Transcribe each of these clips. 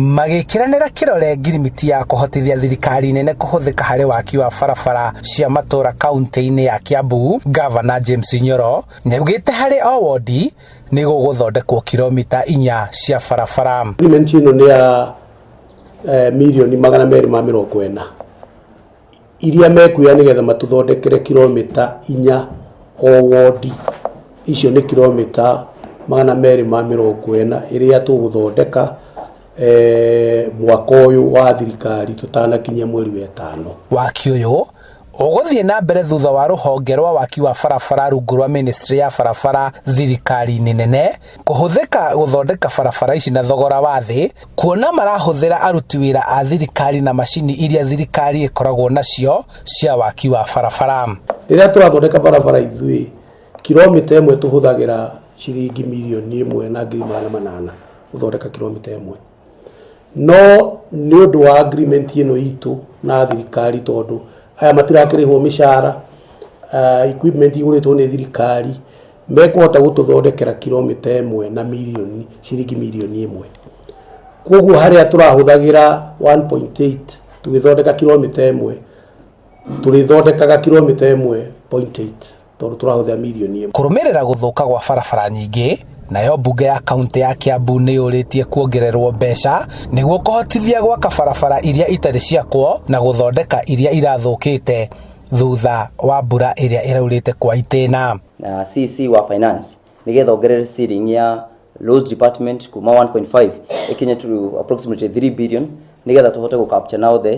Magĩkĩranĩra kĩrore ngirimiti ya kũhotithia thirikari nene kũhũthĩka harĩ waki wa barabara cia matũra kaunti-inĩ ya Kiambu, Gavana James Nyoro nĩaugĩte harĩ o wondi nĩ gũgũthondekwo kilomita 4 cia barabara. Agreement ĩno nĩ ya mirioni 240 iria mekuoya nĩgetha matũthondekere kilomita 4 o wondi. Icio nĩ kilomita 240 ĩrĩa tũgũthondeka mwaka ũyũ wa thirikari tũtanakinyia mweri wa ĩtano. Waki ũyũ ũgũthiĩ na mbere thutha wa rũhonge rwa waki wa barabara rungu rwa ministry ya barabara thirikari-inĩ nene kũhũthĩka gũthondeka barabara ici na thogora wa thĩ, kuona marahũthĩra aruti wĩra a thirikari na macini iria thirikari ĩkoragwo nacio cia waki wa barabara. Rĩrĩa tũrathondeka barabara ithuĩ, kilomita 1 tũhũthagĩra ciringi 1,800,000 gũthondeka kilomita 1. No nĩ ũndũ wa agreement ĩno itũ na thirikari, tondũ aya matirakĩrĩhwo mĩcara, equipment igũrĩtwo nĩ thirikari, mekũhota gũtũthondekera kilomita 1 na ciringi 1 mirioni. Koguo harĩa tũrahũthagĩra 1.8 tũgĩthondeka kilomita 1, tũrĩthondekaga kilomita 1.8 tondũ tũrahũthĩra 1 mirioni. Kũrũmĩrĩra gũthũka gwa barabara nyingĩ, nayo mbunge ya kaunti ya Kiambu nĩ yũrĩtie kuongererwo mbeca nĩguo kũhotithia gwaka barabara iria itarĩ ciakwo na gũthondeka iria irathũkĩte thutha wa mbura ĩrĩa ĩraurĩte kwa itĩna. Na CC wa finance nigetha ongerere ceiling ya roads department kuma 1.5 ikinye to approximately 3 billion, nigetha tuhote gu capture now the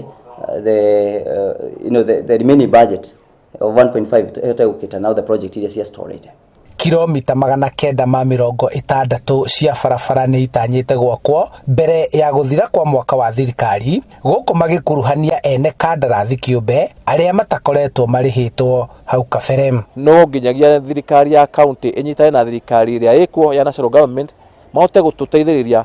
you know the remaining budget of 1.5, tuhote gukita now the project iria cia storage. Kilomita 960 cia barabara nĩ itanyĩte gwakwo mbere ya gũthira kwa mwaka wa thirikari, gũkũ magĩkuruhania ene kandarathi kĩũmbe arĩa matakoretwo marĩhĩtwo hau kabere. No nginyagia thirikari ya county ĩnyitane na thirikari ĩrĩa ĩkuo ya national government, mahote gũtũteithĩrĩria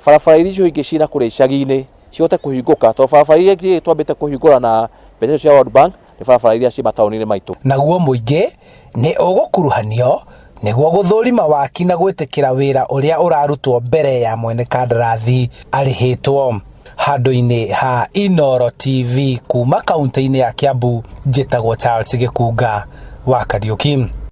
barabara iria icio ingĩ cina kũrĩa icagi-inĩ cihote kũhingũka, tondũ barabara iria ingĩ twambĩte kũhingũra na mbeca cia World Bank nĩ barabara iria ci mataũni-inĩ maitũ. Naguo mũingĩ nĩ ũgũkuruhanio nĩguo gũthũrima waki na gwĩtĩkĩra wĩra ũrĩa ũrarutwo mbere ya mwene kandarathi arĩhĩtwo. Handũ-inĩ ha Inooro TV kuma kaunti-inĩ ya Kiambu, njĩtagwo Charles Gĩkunga wa Kariũki.